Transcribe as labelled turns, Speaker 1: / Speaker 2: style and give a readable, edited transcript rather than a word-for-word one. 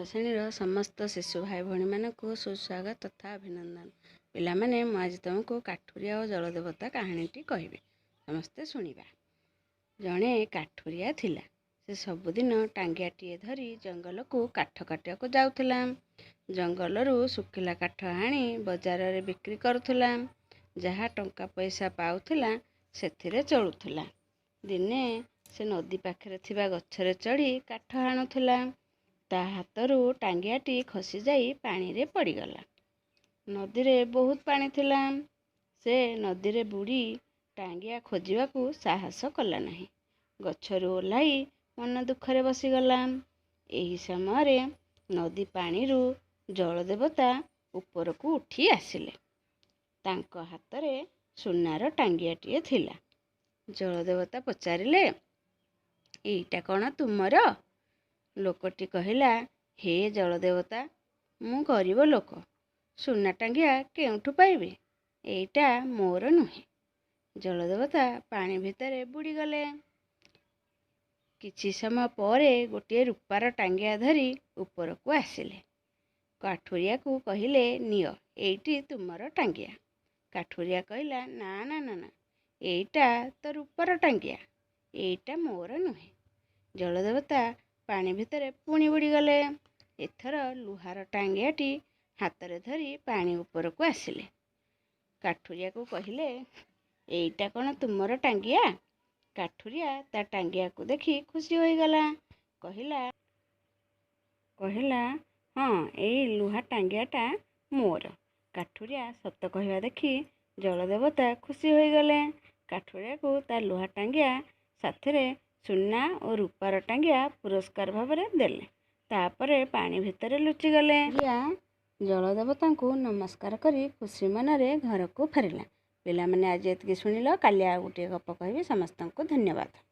Speaker 1: ଶ୍ରେଣୀର ସମସ୍ତ ଶିଶୁ ଭାଇ ଭଉଣୀମାନଙ୍କୁ ସୁସ୍ୱାଗତ ତଥା ଅଭିନନ୍ଦନ। ପିଲାମାନେ, ମୁଁ ଆଜି ତୁମକୁ କାଠୁରିଆ ଓ ଜଳଦେବତା କାହାଣୀଟି କହିବି, ସମସ୍ତେ ଶୁଣିବା। ଜଣେ କାଠୁରିଆ ଥିଲା। ସେ ସବୁଦିନ ଟାଙ୍ଗିଆଟିଏ ଧରି ଜଙ୍ଗଲକୁ କାଠ କାଟିବାକୁ ଯାଉଥିଲା। ଜଙ୍ଗଲରୁ ଶୁଖିଲା କାଠ ଆଣି ବଜାରରେ ବିକ୍ରି କରୁଥିଲା। ଯାହା ଟଙ୍କା ପଇସା ପାଉଥିଲା, ସେଥିରେ ଚଳୁଥିଲା। ଦିନେ ସେ ନଦୀ ପାଖରେ ଥିବା ଗଛରେ ଚଢ଼ି କାଠ ହାଣୁଥିଲା। ତା ହାତରୁ ଟାଙ୍ଗିଆଟି ଖସିଯାଇ ପାଣିରେ ପଡ଼ିଗଲା। ନଦୀରେ ବହୁତ ପାଣି ଥିଲା। ସେ ନଦୀରେ ବୁଡ଼ି ଟାଙ୍ଗିଆ ଖୋଜିବାକୁ ସାହସ କଲା ନାହିଁ। ଗଛରୁ ଓହ୍ଲାଇ ମନ ଦୁଃଖରେ ବସିଗଲା। ଏହି ସମୟରେ ନଦୀ ପାଣିରୁ ଜଳଦେବତା ଉପରକୁ ଉଠି ଆସିଲେ। ତାଙ୍କ ହାତରେ ସୁନାର ଟାଙ୍ଗିଆଟିଏ ଥିଲା। ଜଳଦେବତା ପଚାରିଲେ, ଏଇଟା କ'ଣ ତୁମର? ଲୋକଟି କହିଲା, ହେ ଜଳଦେବତା, ମୁଁ ଗରିବ ଲୋକ, ସୁନା ଟାଙ୍ଗିଆ କେଉଁଠୁ ପାଇବି? ଏଇଟା ମୋର ନୁହେଁ। ଜଳଦେବତା ପାଣି ଭିତରେ ବୁଡ଼ିଗଲେ। କିଛି ସମୟ ପରେ ଗୋଟିଏ ରୂପାର ଟାଙ୍ଗିଆ ଧରି ଉପରକୁ ଆସିଲେ। କାଠୁରିଆକୁ କହିଲେ, ନିଅ, ଏଇଟି ତୁମର ଟାଙ୍ଗିଆ। କାଠୁରିଆ କହିଲା, ନା ନା ନା ନା, ଏଇଟା ତ ରୂପାର ଟାଙ୍ଗିଆ, ଏଇଟା ମୋର ନୁହେଁ। ଜଳଦେବତା ପାଣି ଭିତରେ ପୁଣି ବୁଡ଼ିଗଲେ। ଏଥର ଲୁହାର ଟାଙ୍ଗିଆଟି ହାତରେ ଧରି ପାଣି ଉପରକୁ ଆସିଲେ। କାଠୁରିଆକୁ କହିଲେ, ଏଇଟା କ'ଣ ତୁମର ଟାଙ୍ଗିଆ? କାଠୁରିଆ ତା ଟାଙ୍ଗିଆକୁ ଦେଖି ଖୁସି ହୋଇଗଲା। କହିଲା, ହଁ, ଏଇ ଲୁହା ଟାଙ୍ଗିଆଟା ମୋର। କାଠୁରିଆ ସତ କହିବା ଦେଖି ଜଳଦେବତା ଖୁସି ହୋଇଗଲେ। କାଠୁରିଆକୁ ତା ଲୁହା ଟାଙ୍ଗିଆ ସାଥିରେ ସୁନା ଓ ରୂପାର ଟାଙ୍ଗିଆ ପୁରସ୍କାର ଭାବରେ ଦେଲେ। ତାପରେ ପାଣି ଭିତରେ ଲୁଚିଗଲେ। ଜଳଦେବତାଙ୍କୁ ନମସ୍କାର କରି ଖୁସି ମନରେ ଘରକୁ ଫେରିଲା। ପିଲାମାନେ, ଆଜି ଏତିକି ଶୁଣିଲ, କାଲି ଆଉ ଗୋଟିଏ ଗପ କହିବି। ସମସ୍ତଙ୍କୁ ଧନ୍ୟବାଦ।